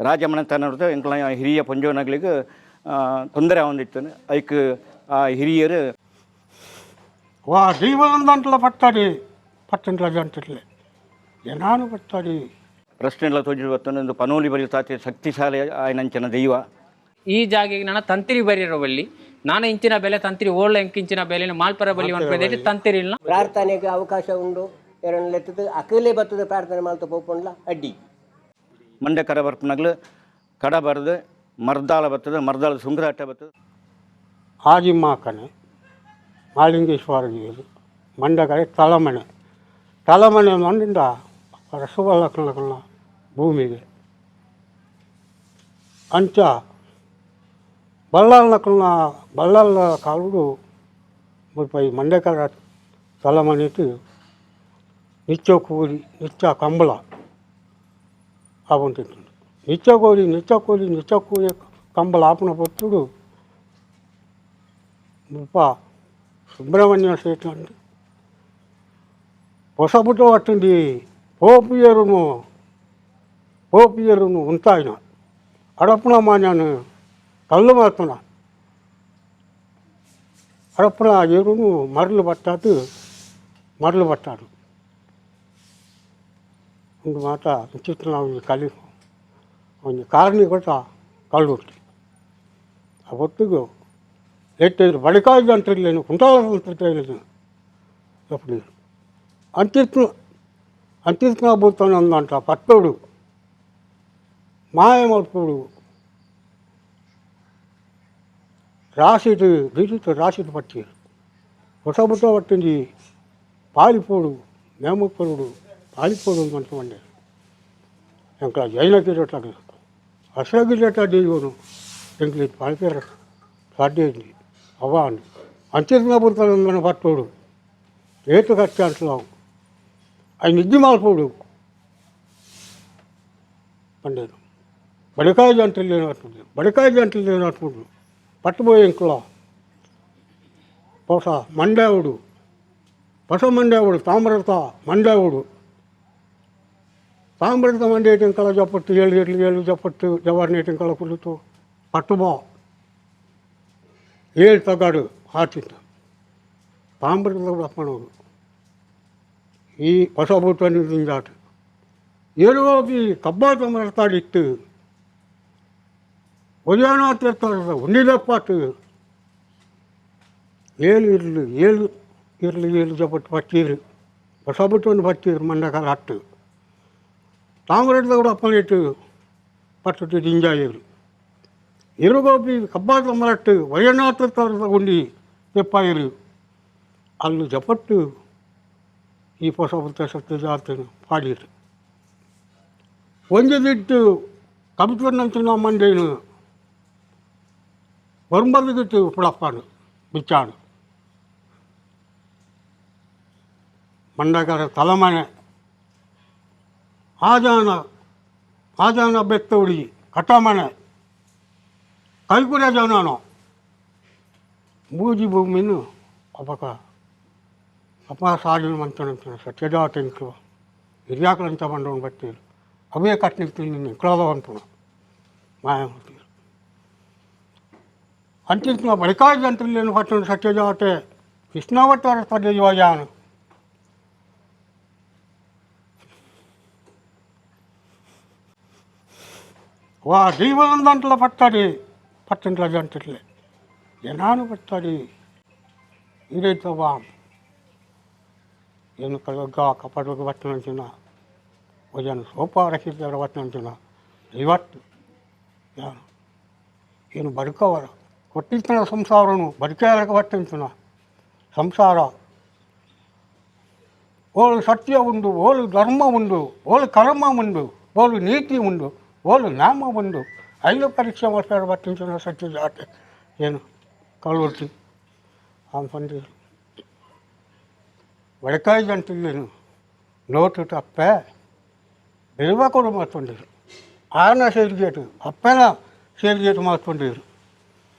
ರಾಜಮನೆತನದ ಎಂಕ್ಲ ಹಿರಿಯ ಪೊಂಜೋನಗ್ಲಿಗ್ ತೊಂದರೆ ಆವೊಂದಿತ್ತು. ಐಕ್ ಆ ಹಿರಿಯರು ವಾ ದೈವದಂತಲ ಪಟ್ಟಾಡಿ ಪಟ್ಟಂಟ್ಲ ಜಂಟಿಟ್ಲೆ ಏನಾನು ಪಟ್ಟಾಡಿ. ಪ್ರಶ್ನೆಗಳ ತೋಜಿ ಬತ್ತೊಂದು ಪನೋಲಿ ಬರಿ ತಾತೆ ಶಕ್ತಿಶಾಲಿ ಆಯನಂಚಿನ ದೈವ. ಈ ಜಾಗೆಗೆ ನನ್ನ ತಂತಿರಿ ಬರಿರೋ ಬಲ್ಲಿ ನಾನು ಇಂಚಿನ ಬೆಲೆ ತಂತಿರಿ ಓಳ್ಳ ಇಂಚಿನ ಬೆಲೆ ಮಾಲ್ಪರ ಬಲ್ಲಿ ಮನ್ಪೆದೈತಿ ತಂತಿರಿ ಇಲ್ಲ. ಪ್ರಾರ್ಥನೆಗೆ ಅವಕಾಶ ಉಂಡು ಎರಡನೇ ಲೆತ್ತದ ಅಕಲೆ ಬತ್ತದ ಪ್ರಾರ್ಥನೆ ಮಾಡ್ತಾ ಪೋಪುಂಡ್ಲ ಅಡ್ಡಿ. ಮಂಡೆ ಕರ ಬರ್ಪನಗ್ಲು ಕಡ ಬರೆದು ಮರ್ದಾಲ ಬರ್ತದೆ, ಮರ್ದಾಲ ಸುಂಕರಾಟ ಬರ್ತದೆ. ಆದಿಮಾಕನೆ ಮಾಲಿಂಗೇಶ್ವರ ದೇವರು ಮಂಡಕಡೆ ತಲಮನೆ ತಲಮನೆ ಮಂಡಿಂದ ರಸಬಲ್ಲಕನ ಭೂಮಿಗೆ ಅಂಚ ಬಲ್ಲಾಳನಕಲ್ನ ಬಲ್ಲಾಳ ಕಾಲುಡು ಮುಲ್ಪ ಈ ಮಂಡೆಕರ ತಲಮನೆಟ್ ನಿತ್ಯ ಕೂಲಿ ನಿತ್ಯ ಕಂಬಳ ಆವೊಂದಿತ್ತುಂಡು. ನಿತ್ಯ ಕೋಲಿ ನಿತ್ಯ ಕೂಲಿ ನಿತ್ಯ ಕೂಲಿ ಕಂಬಳ ಆಪುನ ಪೊತ್ತುಡು ಮುಲ್ಪ ಸುಬ್ರಹ್ಮಣ್ಯ ಸೇಟ್ ಅಂಡ್ ಹೊಸಬುಟ್ಟ పట్టింది పోపియరును పోపియరును ఉంటాయిన అడపున మాన్యాను కళ్ళు మారుతున్నా అడపున ఎరును మరలు పట్టాటు మరలు పట్టాడు. ఇంక మాట చిత్రం కలి ಒಂಜಿ ಕಾರಣಿ ಕೊಟ್ಟ ಕಳ್ಳು ಆ ಒಟ್ಟಿಗೂ ಎಟ್ಟಿದ್ರು ಬಳಿಕಾಯಿ ಅಂತಿರ್ಲೇನು ಕುಂಟಾಳ ಅಂತಿರ್ಲೇನು అప్పుడు అంతిస్తు అంతిస్తున్నా పట్టోడు మాయమల్పుడు రాసిటు రీతితో రాసిటు పట్టారు. ಹೊಸಬುಟ್ಟ పట్టింది పాలిపోడు మేమప్పరుడు పాలిపోడు అంటుమండి. ఇంకా జైన కిరీటాలు అసలు కిరీట దేవుడు ఇంక పాలిపోయారు సాధ్యింది అవ్వ అని అంత్యపుతాను పట్టోడు రేటు కట్టి అంటున్నావు ఆయన నిద్ది మాల్పోడు పండేను బడికాయ జంటలు లేనట్టుంది బడికాయ జంటలు లేనట్టు పట్టుబోయే ఇంట్లో పొస మండేవుడు పొస మండేవుడు తామ్రత మండేవుడు తామ్రత మండేటి ఇంకా చెప్పట్టు ఏళ్ళు ఏళ్ళు ఏళ్ళు చెప్పట్టు జవారినేటి ఇంకా కులుతూ పట్టుబో ఏళ్ళు తగ్గాడు ఆచింత తామ్రత అప్పనోడు ಈ ಹೊಸ ದಿಂಜಾಟ ಏಳುಗೋಪಿ ಕಬ್ಬಾತ ಮರತಾಡಿತ್ತು ಒಯ್ಯಾನಾತಿರ್ತಾರೆ ಉಂಡಿದಪ್ಪಾತು ಏಳು ಇರಲು ಏಳು ಇರಲು ಏಳು ಜಪಟ್ಟು ಪಟ್ಟೀರು ಹೊಸಬುಟ್ಟನ್ನು ಪಟ್ಟೀರು ಮಂಡಕಾರ ಹಟ್ಟು ತಾಮ್ರದ ಕೂಡ ಅಪ್ಪನಿಟ್ಟು ಪಟ್ಟು ದಿಂಜಾಯಿರು ಎರುಗೋಪಿ ಕಬ್ಬಾತ ಮರಟ್ಟು ವಯನಾಥ ಉಂಡಿ ತೆಪ್ಪಾಯಿರು ಅಲ್ಲಿ ಜಪಟ್ಟು ಈ ಹೊಸ ಸತ್ಯ ಜಾತನು ಪಾಡೀರು ಒಂಜಿ ದಿಟ್ಟು ಕಬಿತವನ್ನಂಚಿನ ಮಂಡೇನು ಒರ್ಂಬದಿಗಿಟ್ಟು ಪುಳಪ್ಪಾನು ಬಿಚ್ಚಾಡು ಮಂಡಕರ ತಲಮನೆ ಆಜಾನ ಆಜಾನ ಬೆತ್ತೋಡಿ ಕಟ್ಟಮನೆ ಕೈಕುರ ಜನನು ಬೂಜಿ ಭೂಮಿನು ಅಪಕ ಅಪ್ಪ ಸಾಲಿನ ಮಂಚನ ಸತ್ಯಜಾತ ಇಂಕ್ಲು ಹಿರಿಯಾಕಲಂಚ ಬಂಡವನು ಬತ್ತೀರು ಅವೇ ಕಟ್ನಿಕ್ತೀನಿ ನಿನ್ನ ಇಂಕ್ಲಾದ ಅಂటున్నా మాయమవుతారు అంತಿస్తున్న బడికాయ జంతువులు లేని పట్టిన సత్యజాతే కృష్ణావతార తల్లి వా జీవనందంట్లో పట్టాడి పట్టింట్లో జంతులే జనాను పట్టాడి ఇదైతే వా ఎన్నికలుగా కపడుకు పట్టినంచిన వజన సోపారహిత పట్టినంచిన ಇವತ್ತು ಯಾರು ಏನು ಬದುಕವರ ಕೊಟ್ಟಿತ್ತಿನ ಸಂಸಾರನು ಬದುಕೇರಕ ಪಟ್ಟಿಂಚಿನ ಸಂಸಾರ ಓಳು ಸತ್ಯ ಉಂಡು ಓಳು ಧರ್ಮ ಉಂಡು ಓಳು ಕರ್ಮ ಉಂಡು ಓಳು ನೀತಿ ಉಂಡು ಓಳು ನಾಮ ಉಂಡು ಐದು ಪರೀಕ್ಷೆ ಮಾಡ್ತಾರೆ ಪಟ್ಟಿಂಚಿನ ಸತ್ಯ ಜಾತೆ ಏನು ಕಳ್ಳುರ್ತಿ ಅಂದ್ಕೊಂಡು ಬಡಕಾಯಿ ಗಂಟಿಲ್ಲೇನು ನೋಟು ತಪ್ಪೆ ಬಿಳುವ ಕೊಡು ಮಾಡ್ಕೊಂಡಿರು ಆರನ ಸೇರಿಗೇಟು ಅಪ್ಪನ ಸೇರಿಗೇಟು ಮಾಡ್ಕೊಂಡಿರು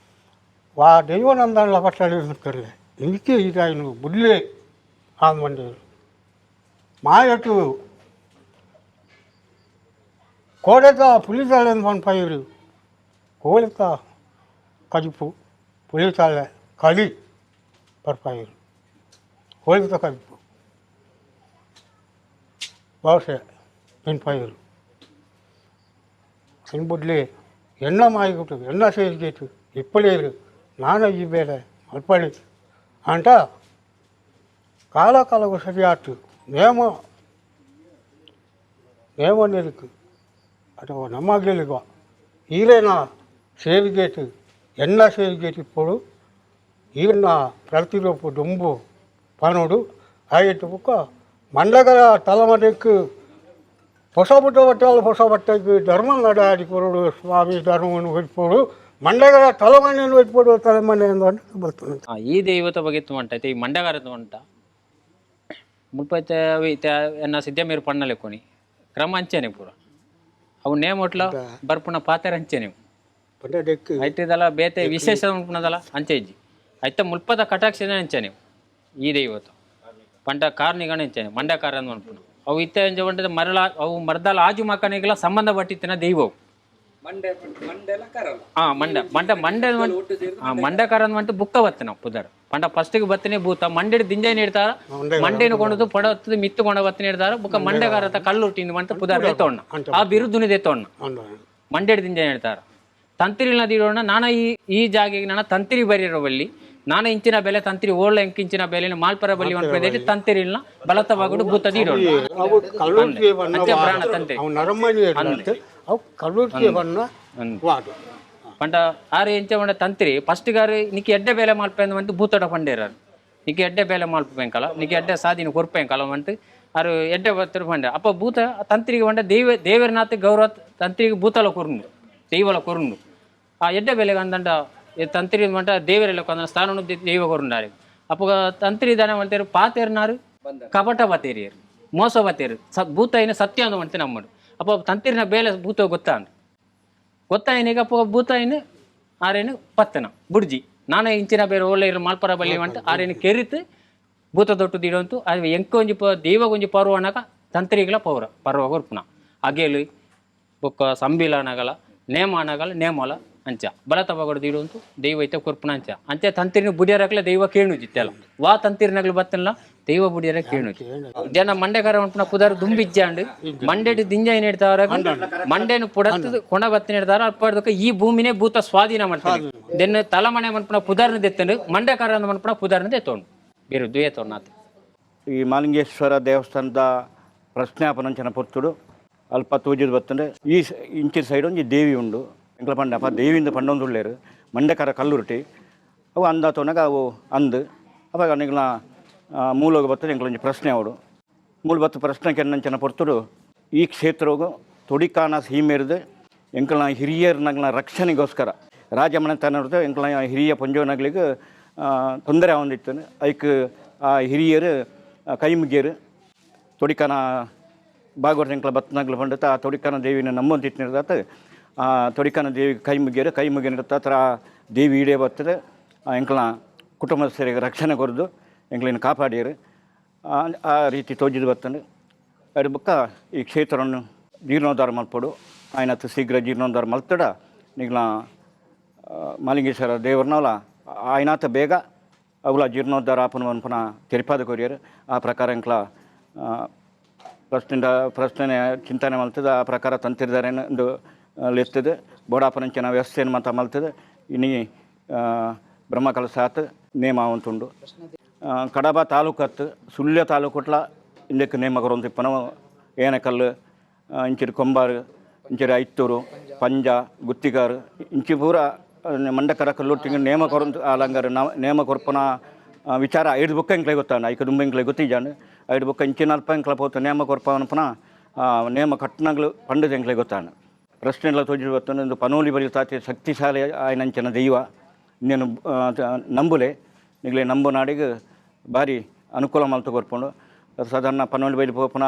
ವಾ ದೈವನಂದನ ಪಟ್ಟಲ್ಲಿ ಇಂಕೆ ಇದಾಯಿನು ಬುಡ್ಲೆ ಆನ್ವಂಡಿರು ಮಾಯಟು. ಕೋಡೆತ ಪುಲಿತಾಳೆ ಪನ್ಪೈರು ಕೋಳಿತ ಕಜಿಪು ಪುಲಿತಾಳೆ ಕಳಿ ಪರ್ಪಾಯಿರು ಕೋಳಿತ ಕಜಿಪು ದೋಸೆ ತಿನ್ಪಾಯಿರು. ತಿನ್ಬುಡ್ಲಿ ಎಣ್ಣ ಮಾಯಿಗುಟ್ಟು ಎಣ್ಣ ಸೇರಿಗೇಟು ಇಪ್ಪಳೇರು ನಾನ ಈ ಬೇರೆ ಮಲ್ಪಳಿ ಅಂಟ ಕಾಲ ಕಾಲಕ್ಕೂ ಸರಿಯಾತು ನೇಮ ನೇಮ ನೆருக்கு ಅಥವಾ ನಮ್ಮಗ್ಲಿಗ ಈರೇನ ಸೇವಿಗೇಟು ಎಣ್ಣ ಸೇವಿಗೇಟು ಇಪ್ಪಡು ಈರನ್ನ ಪ್ರತಿರೂಪು ದುಂಬು ಪನೋಡು ಆಯಿತು ಬುಕ್ಕ ಮಂಡಗರ ತಲಮದಕ್ಕೆ ಹೊಸ ಬುಟ್ಟ ಬಟ್ಟಾಲ ಹೊಸ ಬಟ್ಟೆಗೆ ಧರ್ಮ ನಡಾಡಿ ಕೊರಡು ಸ್ವಾಮಿ ಧರ್ಮವನ್ನು ಹೊಯ್ಪೋಡು ಮಂಡಗರ ತಲಮನೆಯನ್ನು ಹೊಯ್ಪೋಡು ತಲೆಮನೆ ಎಂದು ಅಂತ ಬರ್ತದೆ. ಈ ದೈವತ ಬಗ್ಗೆ ಉಂಟೈತೆ ಈ ಮಂಡಗಾರದ ಉಂಟ ಮುಲ್ಪ ಇತ್ತೆ ಅವು ಇತ್ತೆ ಎನ್ನ ಸಿದ್ಧ ಮೇರು ಪಣ್ಣಲೆಕ್ಕೊನಿ ಕ್ರಮ ಅಂಚೆನೆ ಪೂರ ಅವು ನೇಮ್ ಒಟ್ಲ ಬರ್ಪುನ ಪಾತೆರ ಅಂಚೆನೆ. ಪಂಡಕ್ಕೆ ಐತಿದಲ್ಲ ಬೇತೆ ವಿಶೇಷ ಉಂಪುನದಲ್ಲ ಅಂಚೆ ಇಜ್ಜಿ. ಐತ ಮುಲ್ಪದ ಕಟಾಕ್ಷನ ಅಂಚೆನೆ ಈ ದೈವತ ಪಂಡ ಕಾರ್ನಿಗಣ ಅಂಚೆನೆ ಮಂಡಕಾರ ಅಂದ್ ಮನ್ಪುನ. ಅವು ಇತ್ತೆ ಅಂಚೆ ಪಂಡದ ಮರಳ ಅವು ಮರ್ದಾಲ ಆಜು ಮಕ್ಕನಿಗೆಲ್ಲ ಸಂಬಂಧ ಪಟ್ಟಿತ್ತಿನ ದೈವವು. ಹಾ ಮಂಡ ಮಂಡ ಮಂಡ ಆ ಮಂಡಕಾರ ಅಂದ್ ಬುಕ್ಕ ಬತ್ತನ ಪುದರ್ ಪಂಡ ಫಸ್ಟ್ಗೆ ಬತ್ತನೆ ಭೂತ ಮಂಡೆಡ್ ದಿಂಜ ನೀಡ್ತಾರ ಮಂಡೆನು ಕೊಂಡು ಪಡ ಹೊತ್ತದ ಮಿತ್ತು ಕೊಂಡ ಬತ್ತನೆ ಇಡ್ತಾರ. ಬುಕ್ಕ ಮಂಡೆಗಾರತ ಕಳ್ಳುಟ್ಟಿಂದು ಮಂಟ ಪುದರ್ ತೋಣ್ಣ ಆ ಬಿರುದುನಿದೆ ತೋಣ್ಣ ಮಂಡೆಡ್ ದಿಂಜ ಹೇಳ್ತಾರ ತಂತಿರಿನ ದಿಡೋಣ. ನಾನ ಈ ಈ ಜಾಗೆಗೆ ನಾನು ತಂತಿರಿ ಬರಿರೋ ಬಲ್ಲಿ ನಾನ ಇಂಚಿನ ಬೆಲೆ ತಂತಿರಿ ಓಳ್ಳ ಎಂಕ್ ಇಂಚಿನ ಬೆಲೆ ಮಾಲ್ಪರ ಬಲ್ಲಿ ಒಂದು ತಂತಿರಿಲ್ನ ಬಲತ ಬಾಗುಡು ಭೂತ ದಿಡೋಣ. ಅವು ಕಲ್ಲುರ್ಟಿ ಬಣ್ಣ. ಅಂಚೆ ಪ್ರಾಣ ತಂತಿರಿ. ಅವು ನರಮಣಿ ಇರ್ತದೆ, ಅವು ಕಲ್ಲುರ್ಟಿ ಬಣ್ಣ ವಾಡು. ಪಂಡ ಆರು ಎಂಚ ಪಂಡ ತಂತ್ರಿ ಫಸ್ಟ್ ಗಾರು ನಿಕ್ಕೆ ಎಡ್ಡೆ ಬೇಲೆ ಮಾಲ್ಪೆಂದು ಮಂತು ಭೂತಡ ಪಂಡೇರಾರು. ನಿಕ್ಕೆ ಎಡ್ಡೆ ಬೇಲೆ ಮಾಲ್ಪೆಂಕಲ ನಿಕ್ಕೆ ಎಡ್ಡೆ ಸಾದಿನ ಕೊರ್ಪೆಂಕಲ ಮಂತು ಆರು ಎಡ್ಡೆ ಬತ್ತರು ಪಂಡ. ಅಪ್ಪ ಭೂತ ತಂತ್ರಿಗೆ ಪಂಡ ದೇವ ದೇವರನಾಥ ಗೌರವ ತಂತ್ರಿಗೆ ಭೂತಲ ಕೊರುಂಡು ದೈವಲ ಕೊರುಂಡು. ಆ ಎಡ್ಡೆ ಬೆಲೆಗೆ ಅಂದಂಡ ಈ ತಂತ್ರಿ ಮಂಟ ದೇವರೆಲ್ಲ ಕೊಂದ ಸ್ಥಾನನು ದೈವ ಕೊರುಂಡಾರೆ. ಅಪ್ಪ ತಂತ್ರಿ ದಾನ ಮಾಡ್ತಾರೆ ಪಾತೇರ್ನಾರು ಕಪಟ ಬತೇರಿಯರು ಮೋಸ ಬತೇರು ಸ ಭೂತ ಏನು ಸತ್ಯ ಅಂದು ಮಾಡ್ತೇನೆ ನಮ್ಮಡು. ಅಪ್ಪ ತಂತ್ರಿನ ಬೇಲೆ ಭೂತ ಗೊತ್ತಾಂಡು ಗೊತ್ತಾಯಿನ. ಈಗ ಅಪ್ಪ ಭೂತಾಯಿನ ಆರೇನು ಪತ್ತನ ಬುಡ್ಜಿ ನಾನು ಇಂಚಿನ ಬೇರೆ ಓಲೆ ಇರೋ ಮಾಲ್ಪರ ಬಲ್ಲಿ ಅಂಟ ಆರೇನು ಕೆರಿತು ಭೂತ ದೊಟ್ಟು ದಿಡಂತು ಅದು ಎಂಕೊಂಜಿ ಪ ದೈವಗೊಂಜಿ ಪರ್ವ ಅನಕ ತಂತ್ರಿಗಳ ಪೌರ ಪರ್ವ ಕೊರ್ಪುನ ಅಗೇಲು ಬೊಕ್ಕ ಸಂಬಿಲ ಅನಗಲ ನೇಮ ಅನಗಲ ನೇಮಲ ಅಂಚ ಬಲತ ಬಗಡು ದಿಡುಂತು ದೈವ ಐತೆ ಕೊರ್ಪುನ ಅಂಚ ಅಂಚೆ ತಂತ್ರಿನ ಬುಡಿಯರಕ್ಲೆ ದೈವ ಕೇಣು ಜಿತ್ತೆಲ್ಲ ವಾ ತಂತ್ರಿನಗ್ಲು ಬತ್ತಲ್ಲ ದೈವ ಬುಡಿಯರ ಕೇಣು ಜನ ಮಂಡೆಕರ ಉಂಟುನ ಪುದರ್ ದುಂಬಿಜ್ಜಾಂಡು ಮಂಡೆಡ್ ದಿಂಜ ಏನ್ ಮಂಡೆನು ಪುಡತ್ತದು ಕೊಣ ಬತ್ತಿನ ಇಡ್ತಾರ ಅಲ್ಪ ಈ ಭೂಮಿನೇ ಭೂತ ಸ್ವಾಧೀನ ಮಾಡ್ತಾರೆ. ದೆನ್ನ ತಲಮನೆ ಮನ್ಪುನ ಪುದರ್ನ ದೆತ್ತನು ಮಂಡೆಕರ ಮನ್ಪುನ ಪುದರ್ನ ದೆತ್ತೋಣು ಬೇರೆ ದ್ವೇ ತೋರ್ನಾಥ್. ಈ ಮಾಲಿಂಗೇಶ್ವರ ದೇವಸ್ಥಾನದ ಪ್ರಶ್ನಾಪನಂಚನ ಪೊರ್ತುಡು ಅಲ್ಪ ತೋಜಿದ್ ಬತ್ತಂದ್ರೆ ಈ ಇಂಚಿನ ಸೈಡ್ ಒಂಜಿ ದೇವಿ ಉಂಡು ಎಂಕ್ಲ ಪಂಡ ಅಪ್ಪ ದೇವಿಯಿಂದ ಪಂಡೊಂದು ಉಳ್ಳೇರು ಮಂಡೆಕರ ಕಲ್ಲುರುಟಿ ಅವು ಅಂದ ತೋನಾಗ ಅವು ಅಂದು ಅವಾಗ ನಿಗ್ಲ ಮೂಲೋಗ ಬರ್ತದೆ. ಎಂಕ್ಲ ಒಂಜಿ ಪ್ರಶ್ನೆ ಅವಡು ಮೂಲ ಬತ್ತು ಪ್ರಶ್ನೆ ಕೆನ್ನಂಚನ ಪೊರ್ತುಡು ಈ ಕ್ಷೇತ್ರಗು ತೊಡಿಕಾನ ಸೀಮೆರ್ದು ಎಂಕಲ್ನ ಹಿರಿಯರ್ನಗ್ಲ ರಕ್ಷಣೆಗೋಸ್ಕರ ರಾಜಮನೆತನರ್ದು ಎಂಕಲ್ನ ಹಿರಿಯ ಪೊಂಜೋನಗ್ಲಿಗೆ ತೊಂದರೆ ಆವೊಂದಿತ್ತು. ಐಕ್ ಆ ಹಿರಿಯರು ಕೈ ಮುಗಿಯರು ತೊಡಿಕಾನ ಭಾಗವತ ಎಂಕ್ಲ ಬತ್ನಗ್ಲ ಪಂಡಿತ ಆ ತೊಡಿಕಾನ ದೇವಿನ ನಂಬೊಂದಿಟ್ಟಿರ್ದಾತ ಆ ತೊಡಿಕಾನ ದೇವಿ ಕೈ ಮುಗಿಯರು ಕೈ ಮುಗಿಯನಿರ್ತ ಆ ದೇವಿ ಈಡೇ ಬರ್ತದೆ. ಆ ಎಂಕ್ಲ ಕುಟುಂಬಸ್ಥರಿಗೆ ರಕ್ಷಣೆ ಕೊರ್ದು ಎಂಕ್ಲಿನ ಕಾಪಾಡಿಯರು ಆ ಆ ರೀತಿ ತೋಜಿದ್ ಬರ್ತದೆ. ಅಡ್ ಬೊಕ್ಕ ಈ ಕ್ಷೇತ್ರವನ್ನು ಜೀರ್ಣೋದ್ಧಾರ ಮಲ್ಪೊಡು ಆಯ್ನತ್ತು ಶೀಘ್ರ ಜೀರ್ಣೋದ್ಧಾರ ಮಲ್ತಡ ನಿಗ್ಲ ಮಾಲಿಂಗೇಶ್ವರ ದೇವರನವಲ ಆಯ್ನಾತ ಬೇಗ ಅವುಲ ಜೀರ್ಣೋದ್ಧಾರ ಆಪನ ಮನ್ಪುನ ತೆರಿಪಾದ ಕೊರಿಯರ್. ಆ ಪ್ರಕಾರ ಎಂಕ್ಲ ಪ್ರಶ್ನೆ ಪ್ರಶ್ನೆ ಚಿಂತನೆ ಮಲ್ತದ ಆ ಪ್ರಕಾರ ತಂತಿರ್ದಾರೇನು ಒಂದು ಲೆತ್ತದ ಬೋಡಾಪನಂಚಿನ ವ್ಯವಸ್ಥೆಯನ್ನು ಮಾತ ಮಲ್ತದೆ. ಇನಿ ಬ್ರಹ್ಮಕಲಶ ಆತ್ ನೇಮ ಆವೊಂತುಂಡು. ಕಡಬ ತಾಲೂಕತ್ತು ಸುಳ್ಯ ತಾಲೂಕುಟ್ಲ ಇಂದಕ್ಕೆ ನೇಮ ಕೊರೊಂದಿಪ್ಪನ ಏನಕಲ್ಲು ಇಂಚಿರು ಕೊಂಬಾರು ಇಂಚಿರು ಐತ್ತೂರು ಪಂಜ ಗುತ್ತಿಗಾರು ಇಂಚಿ ಪೂರ ಮಂಡಕರ ಕಲ್ಲುಟ್ಟಿಗೆ ನೇಮ ಕೊರೊಂದು ಅಲಂಗಾರ ನೇಮ ಕೊರ್ಪುನ ವಿಚಾರ ಐದು ಬುಕ್ಕ ಎಂಕ್ಲೆ ಗೊತ್ತಾಂಡ ಐಕ ದುಂಬ ಎಂಕ್ಲೆ ಗೊತ್ತಿಜಾಂಡ್ ಐದು ಬುಕ್ಕ ಇಂಚಿನ ಅಲ್ಪ ಎಂಕ್ಲ ಪೋತು ನೇಮ ಕೊರ್ಪ ಅನ್ಪುನ ನೇಮ ಕಟ್ನಗ್ಲು ಪಂಡದ ಎಂಕ್ಲೆ ಗೊತ್ತಾಂಡ. ಪ್ರಶ್ನೆಲ್ಲ ತೋಜಿ ಬತ್ತಂದು ಒಂದು ಪನೋಲಿ ಬರಿ ತಾತಿ ಶಕ್ತಿಶಾಲಿ ಆಯ್ನಂಚಿನ ದೈವ నేను ನಂಬುಲೆ ನಿಗ್ಲೆ ನಂಬು ನಾಡಿಗೆ ಭಾರಿ ಅನುಕೂಲ ಮಲ್ತು ಕೊರ್ಪುಂಡು. ಸಾಧಾರಣ ಪನೋಲಿ ಬೈಲು ಪೋಪುನ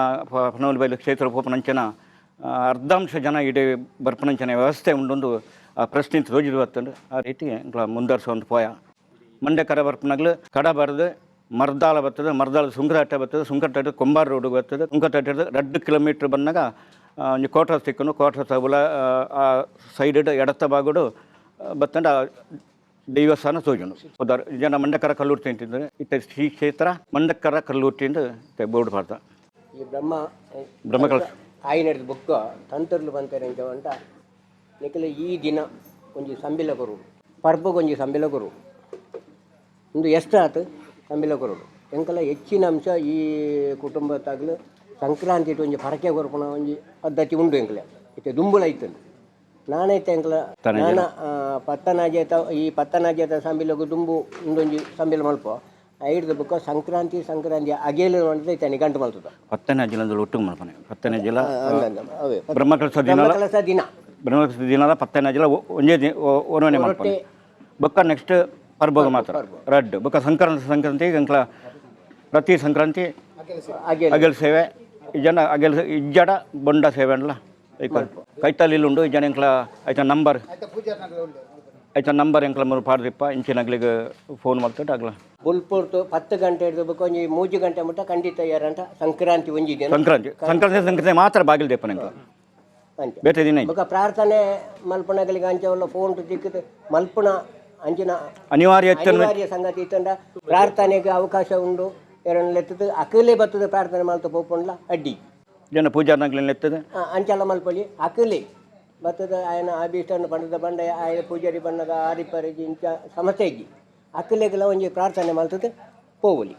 ಪನೋಲಿ ಬೈಲು ಕ್ಷೇತ್ರ ಪೋಪುನಂಚಿನ ಅರ್ಧಾಂಶ ಜನ ಇಡೀ ಬರ್ಪುನಂಚಿನ ವ್ಯವಸ್ಥೆ ಉಂಡೊಂದು ಆ ಪ್ರಶ್ನೆ ತೋಜಿದ್ ಬತ್ತಂಡು. ಆ ರೀತಿ ಎಂಕ್ಲ ಮುಂದುವರ್ಸೊಂದು ಪೋಯ ಮಂಡೆ ಕರ ಬರ್ಪುನಗ್ಲು ಕಡ ಬರೆದು ಮರ್ದಾಲ ಬರ್ತದೆ. ಮರ್ದಾಲ ಸುಂಕದಟ್ಟೆ ಬರ್ತದೆ. ಸುಂಕದಟ್ಟೆ ಕೊಂಬಾರ್ ರೋಡ್ ಬರ್ತದೆ. ಸುಂಕದಟ್ಟೆ 2 ಕಿಲೋಮೀಟ್ರ್ ಬಂದಾಗ ಒಂಜಿ ಕ್ವಾರ್ಟರ್ಸ್ ತಿಕ್ಕುನು. ಕ್ವಾರ್ಟರ್ಸ್ ಅವುಲ ಆ ಸೈಡ್ ಎಡತ್ತ ಬಾಗುಡು ಬತ್ತಂಡ ದೇವಸ್ಥಾನ ತೋಜುಂಡು. ಪುದರ್ ಜನ ಮಂಡಕರ ಕಲ್ಲುರ್ಟಿ ಅಂತಿದ್ದಾರೆ. ಇತ್ತೆ ಶ್ರೀ ಕ್ಷೇತ್ರ ಮಂಡಕ್ಕರ ಕಲ್ಲುರ್ಟಿ ಅಂತ ಇತ್ತೆ ಬೋರ್ಡ್ ಪಾಡ್ದ. ಈ ಬ್ರಹ್ಮ ಬ್ರಹ್ಮಕಲಶ. ಆಯಿನಡ್ದು ಬೊಕ್ಕ ತಂತರ್ಲು ಪಂತೆರ್ ಎಂಚ ಪಂಡ, ನಿಕಲೆ ಈ ದಿನ ಒಂಜಿ ಸಂಬಿಲ ಕೊರೊಡು, ಪರ್ಬಗೊಂಜಿ ಸಂಬಿಲ ಕೊರೊಡು. ಉಂದು ಎಷ್ಟಾತ್ ಸಂಬಿಲ ಕೊರೊಡು. ಎಂಕಲ ಹೆಚ್ಚಿನ ಅಂಶ ಈ ಕುಟುಂಬದಾಗಲು ಸಂಕ್ರಾಂತಿ ಒಂಜಿ ಪರಕೆ ಕೊರ್ಪುನ ಒಂಜಿ ಪದ್ಧತಿ ಉಂಡು ಎಂಕಲೆ. ಇತ್ತೆ ದುಂಬುಲ ಇತ್ತುಂಡು. ನಾನೈತೆ ಎಂಕಲ ನಾನ ಪತ್ತನಾಜೆತ, ಈ ಪತ್ತನಾಜೆತ ಸಂಬಿಲಗು ದುಂಬು ಉಂದೊಂಜಿ ಸಂಬಿಲ ಮಲ್ಪ. ಐಡ್ದ್ ಬೊಕ್ಕ ಸಂಕ್ರಾಂತಿ, ಸಂಕ್ರಾಂತಿ ಅಗೇಲು ಪಂಡ್ದ್ ಇತ್ತೆ ನಿಘಂಟು ಮಲ್ತದ. ಪತ್ತನೇ ಜಿಲ್ಲೆ ಒಟ್ಟಿಗೆ ಮಲ್ಪನೆ, ಪತ್ತನೇ ಜಿಲ್ಲಾ. ಅವೇ. ಬ್ರಹ್ಮಕಲಶ ದಿನ. ಬ್ರಹ್ಮಕಲಶ ದಿನ. ಬ್ರಹ್ಮಕಲಶ ದಿನದ ಪತ್ತನೇ ಜಿಲ್ಲ ಒಂಜೇ ಒನನೆ ಮಲ್ಪನೆ. ಬೊಕ್ಕ ನೆಕ್ಸ್ಟ್ ಪರ್ಬಗ ಮಾತ್ರ ರಡ್ಡ್. ಬೊಕ್ಕ ಸಂಕ್ರಾಂತಿ, ಸಂಕ್ರಾಂತಿ ಎಂಕ್ಲ ಪ್ರತಿ ಸಂಕ್ರಾಂತಿ ಅಗೇಲು. ಅಗಲ್ ಸೇವೆ ಈ ಜನ ಅಗಲ್ ಇಜ್ಜಡ ಬೊಂಡ ಸೇವೆ ಅನ್ಲ. ಕೈತಲ್ ಉಂಡು. ಈ ಜನ ಎಂಕ್ಲ ಐತ ನಂಬರ್, ಐತ ನಂಬರ್ ಎಂಕ್ಲ ಮೂರು ಪಾಡ್ದಿಪ್ಪ. ಇಂಚಿನಗ್ಲಿಗ್ ಫೋನ್ ಮಲ್ತುಂಡು ಅಗ್ಲ. ಬೊಲ್ಪೊರ್ತು 10 ಗಂಟೆ ಹಿಡಿದು ಬೊಕ್ಕ ಒಂಜಿ 3 ಗಂಟೆ ಮುಟ್ಟ ಖಂಡಿತ ಯಾರಂಟ ಸಂಕ್ರಾಂತಿ ಒಂಜಿ ದಿನ. ಸಂಕ್ರಾಂತಿ, ಸಂಕ್ರಾಂತಿ, ಸಂಕ್ರಾಂತಿ ಮಾತ್ರ ಬಾಗಿಲು ದೇಪನ ಎಂಕ್ಲ. ಅಂಚ. ಬೇತೆ ದಿನ ಇಜ್ಜಿ. ಬೊಕ್ಕ ಪ್ರಾರ್ಥನೆ ಮಲ್ಪುನಗಲಿಗೆ ಅಂಚ ಉಲ್ಲ ಫೋನ್ ತಿಕ್ಕದು ಮಲ್ಪುನ ಅಂಚಿನ ಅನಿವಾರ್ಯ ಇತ್ತನ್ನು. ಅನಿವಾರ್ಯ ಸಂಗತಿ ಇತ್ತಂಡ ಪ್ರಾರ್ಥನೆಗೆ ಅವಕಾಶ ಉಂಡು. ಎರಡ್ ಲೆತ್ತದು ಅಕಲೆ ಬತ್ತದ ಪ್ರಾರ್ಥನೆ ಮಲ್ತ ಪೋಪುಂಡ್ಲ ಅಡ್ಡಿ. ಜನ ಪೂಜಾರ್ನಗ್ಲಿನ ಎತ್ತದ. ಅಂಚಲ ಮಲ್ಪೊಲಿ. ಅಕಲೆ ಬತ್ತದ ಆಯನ ಅಭೀಷ್ಟನ್ನು ಪಂಡದ ಬಂಡ ಆಯ ಪೂಜಾರಿ ಬಣ್ಣದ ಆರಿಪರಿಗೆ ಇಂಚ ಸಮಸ್ಯೆ ಇಜ್ಜಿ. ಅಕಲೆಗೆಲ್ಲ ಒಂಜಿ ಪ್ರಾರ್ಥನೆ ಮಲ್ತದ ಪೋವಲಿ.